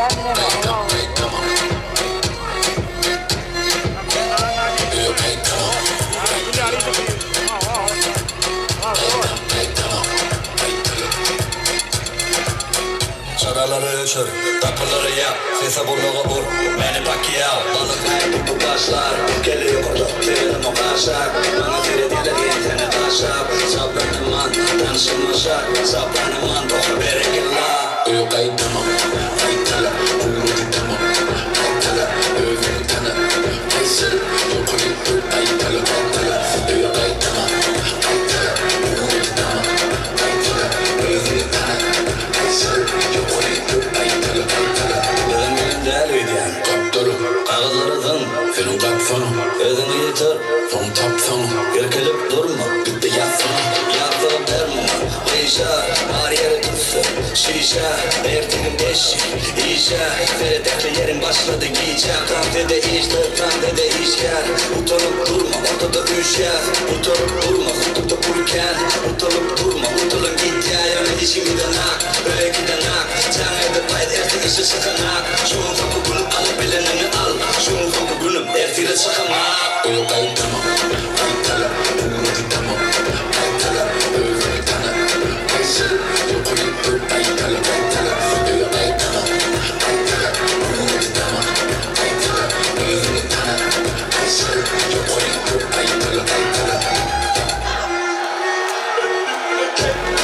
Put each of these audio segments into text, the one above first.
Gaýtama, gaýtama. Öýe gaýtama, gaýtala. Gaýtam, gaýtama, gaýtala. Çyralary öçür, gapylary ýap, Sese gulaga ur, Meni Pakiao, Balyk aýdyp bu başlar, Kelle ýokarda, seredemok aşak, Maňa seredýärler ýeňsäne taşlap, Çaplanaman, tanşyma şak, Çaplanaman, boka berekella. Öýe gaýtama, gaýtala, Ugrady tamam, gaýtala, Özüňi tana, Gaýsary, ýokary ur, gaýtala, gaýtala, Öýe gaýtama, gaýtala, Ugrady tamam, gaýtala, Özüňi tana, Gaýsary, ýokary ur, gaýtala, gaýtala. Özüň meniň däl öýdýän. Gapdala. Kagyzlary zyň. Seniň gapsaň. Özüňi ýitir. Soň tapsaň. Irkilip durma. Git-de ýatsana. Ýatlagy ber muňa. Gyşar, bar ýeri tüsse, şişe, Ertekim eşik, işe, Seret ähli ýeriň başlady gijä, Kafede iş, kafede işgär, Utanyp durma, ortada üýşýäs, Utanyp durma, sundukda pul kän, Utanyp durma, utulan gidýär, Ýöne işiň gidenak, öýe gidenak, Jaň edip aýt erte işe çykanak, Şu gün soňky günüm alyp bileniňi al, Şu gün soňky günüm, ertire çykamak. Öýe gaýtama, gaýtala, ugrady tamam, Gaýtala, özüňi tana, Gaýsary, ýokary ur, gaýtala, gaýtala, Öýe gaýtama, gaýtala, ugrady tamam, Gaýtala, özüňi tana, Gaýsary, ýokary ur, gaýtala, gaýtala. Gaýtala, gaýtala.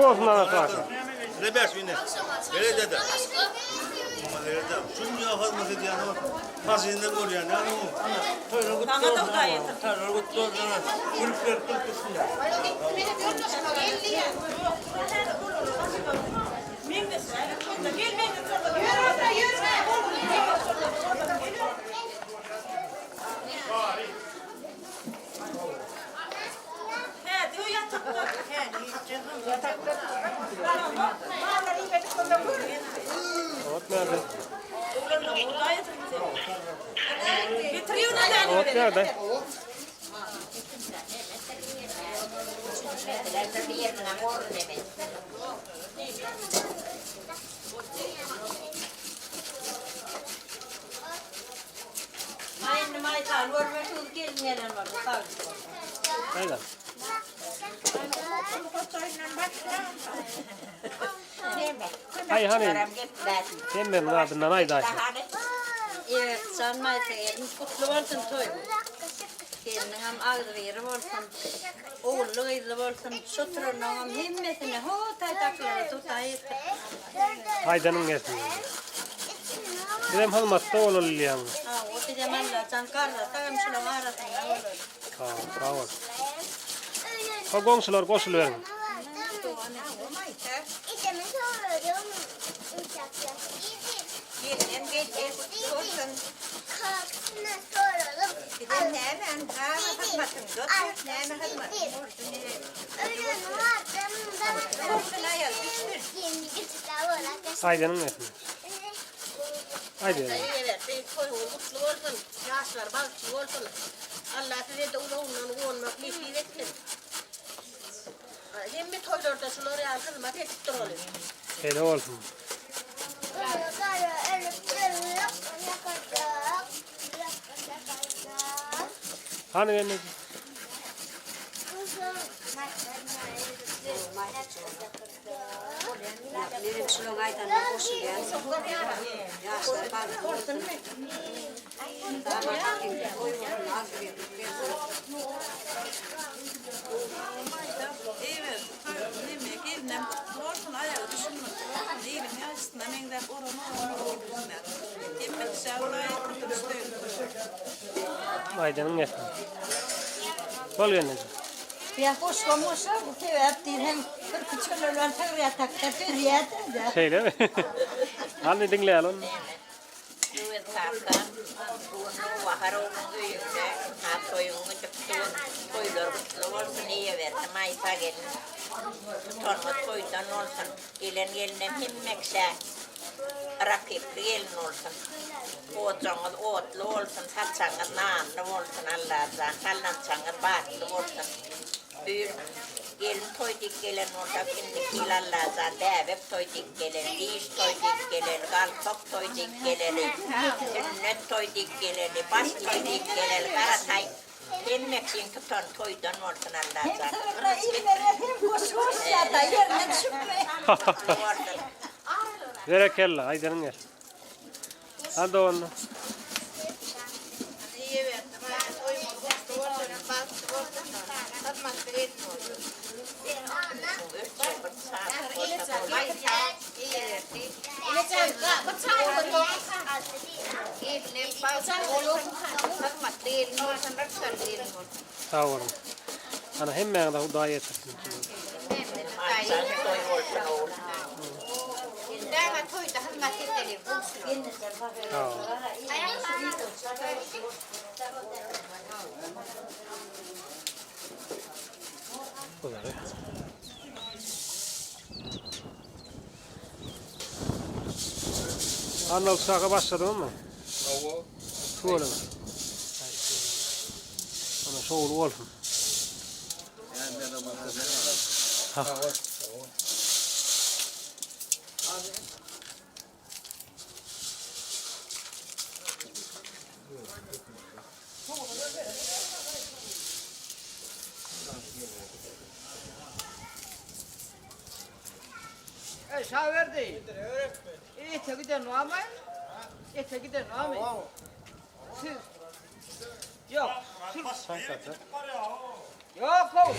bolsun Ana kaka. Ne bäş ine. Bere dede. Şunca hyzmat edýän o. Maşynda görýän ýa o. Toýlar gutly Saňa da Hudaý ýetirsin. Toýlar gutly bolsun. Gülüp berip durup gitsinler. Ot nerede? Ot nerede? Aynen. Ay hani sen benim adımdan ay dahi. Evet, can Maýsa gelin gutly bolsun toýuň. Gelniň hem agzybiri bolsun. Ogully gyzly bolsun. Şu oturanlaryň hem hemmesine ho taýdaklara tutaý etsin. Aýdanyň gelsin. Bizem hyzmatda bolaly diýýäň. Hawa, bizem Allajan garrasak hem şulaň arasynda bolaly. Sag ol, sag ol. Ha goňşular goşulyberiň. Aýdanyň gelsin. Aýdanyň. Toýuňyz gutly bolsun, ýaşlar bagtly bolsun. Allah size-de uzagyndan guwanmak nesip etsin. Hemme toýlarda şular ýaly hyzmat edip duraly. Şeýle bolsun. Hany gelneje? Menem şulaň aýdanyna goşulýan. Ýaşlar bagtly bolsun. Aýdanyň gelsin. Bol gelneje. Ýa goşgam bolsa bu sebäp diýr hem bir küçükler bilen sygyr ýatakda düzýärdim-de. Şeýlemi? Hany diňläýeli ony. Öwez kaka, bu gün Nowbahar ogluň öýünde ha toýuň gidip dur. Toýlar gutly bolsun, eýeberdi Maýsa gelin. Tutanňyz toýdan bolsun. Gelen gelinem hemme kişä rakyply gelin bolsun. Ojagyňyz otly bolsun, saçagyňyz nanly bolsun Allajan, sallançagyňyz batly bolsun. Düýn gelin toý diýip gelen bolsak, indiki ýyl Allajan bäbek toý diýip geleli, diş toý diýip geleli, galpak toý diýip geleli, sünnet toý diýip geleli, baş toý diýip geleli, garataý hemme kişiň tutan toýdan bolsun Hem Allajan. sygyrda ilmere hem goş goşýar-da ýerinden düşüpmi. Gutly bolsun. Berekella, aýdanyň gelsin. Hany doganyna. Sag boluň. Ana hemmäňize Hudaý ýetirsin. Arnold şaka başladyňmy? Hawa. Tüweleme. Ana şowly bolsun. Şaverdi. Ete giden var mı? Ete giden var mı? Siz Yok. Ýok how.